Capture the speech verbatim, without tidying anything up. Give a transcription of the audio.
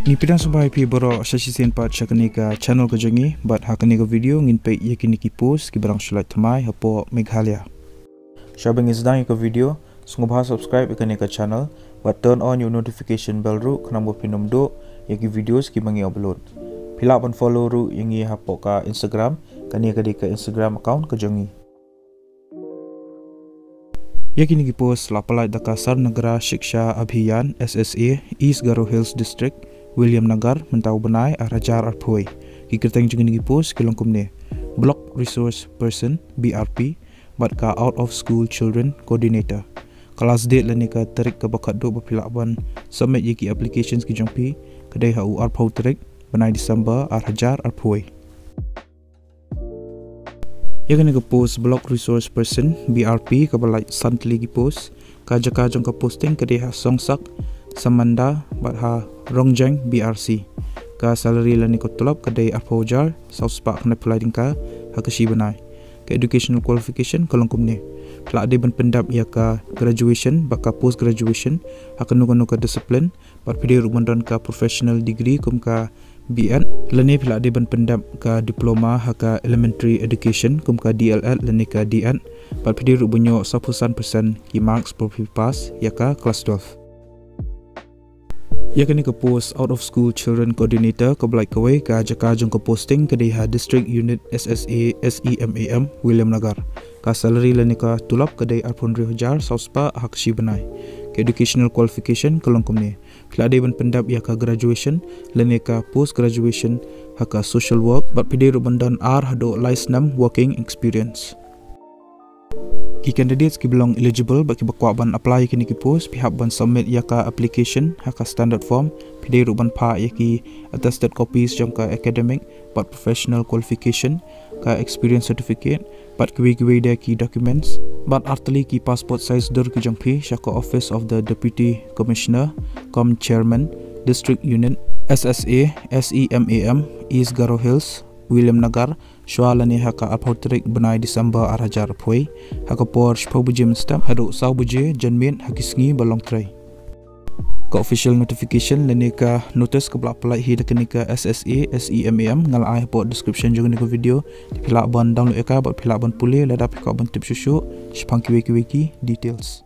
Ngi pdiang sngewbha ïa phi baroh sa shisien pat sha kane ka channel ka jong ngi, bad ha kane ka video ngin peit ïa kine ki post kiba dang shu lait thymmai hapoh Meghalaya. Shwa ban sdang ïa ka video, sngewbha subscribe ïa kane ka channel bad turn on ïa u notification bell ruh khnang ba phin ym duh ïa ki videos kiba ngi upload. Phi lah ban follow ruh ïa ngi hapoh ka Instagram, kane ka dei ka Instagram account ka jong ngi. Ïa kine ki post la pyllait da ka Samaggra Shiksha Abhiyan, S S A, East Garo Hills District, Williamnagar, mynta u bnai ar hajar arphew. Ki kyrteng jong kine ki post ki long kumne: Block Resource Person, B R P, bad ka Out of School Children Coordinator. Ka last date lane ka tarik kaba khatduh ba phi lah ban submit ïa ki applications ki jong phi ka dei ha u arphew tarik bnai December ar hajar arphew. Ïa kane ka post Block Resource Person, B R P, kaba lait san tylli ki post. Ka jaka jong ka posting ka dei ha Songsak, Samanda, bad ha Rongjeng, B R C. Ka salary lane ka tulop ka dei arphew hajar saw spah khyndai phew lai tyngka ha ka shi bnai. Ka educational qualification ka long kumne: phi lah dei ban pyndep ïa ka graduation bad ka post graduation ha kano kano ka discipline, bad phi dei ruh ban don ka professional degree kum ka B Ed, lane phi lah dei ban pyndep ka diploma ha ka elementary education kum ka D L Ed lane ka D Ed, bad phi dei ruh ban ïoh sawphew san percent ki marks por phi pass ïa ka class twelve. Ïa kane ka post Out of School Children Coordinator kaba lait kawei, ka jaka jong ka posting ka dei ha District Unit S S A, S E M A M, Williamnagar. Ka salary lane ka tulop ka dei arphew hynriew hajar saw spah ha ka shi bnai. Ka educational qualification ka long kumne: phi lah dei ban pyndep ïa ka graduation lane ka post graduation ha ka social work, bad phi dei ruh ban don ar haduh lai snem working experience. Ki candidates kiba long eligible bad kiba kwah ban apply ïa kine ki post, phi hap ban submit ïa ka application ha ka standard form. Phi dei ruh ban phah ïa ki attested copies jong ka academic bad professional qualification, ka experience certificate, bad kiwei kiwei de ki documents, bad ar tylli ki passport size dur ki jong phi sha ka Office of the Deputy Commissioner cum Chairman, District Unit S S A, S E M A M, East Garo Hills, Williamnagar, shwa lane ha ka arphew tarik bnai December ar hajar arphew, ha ka por shiphew baje mynstep haduh saw baje janmiet ha ki sngi ba long trei. Ka official notification lane ka notice kaba la pyllait hi da kane ka S S A, S E M A M, nga la ai hapoh description jong kane ka video. Phi lah ban download ïa ka bad phi lah ban pule lada phi kwah ban tip shuh shuh shaphang kiwei kiwei ki details.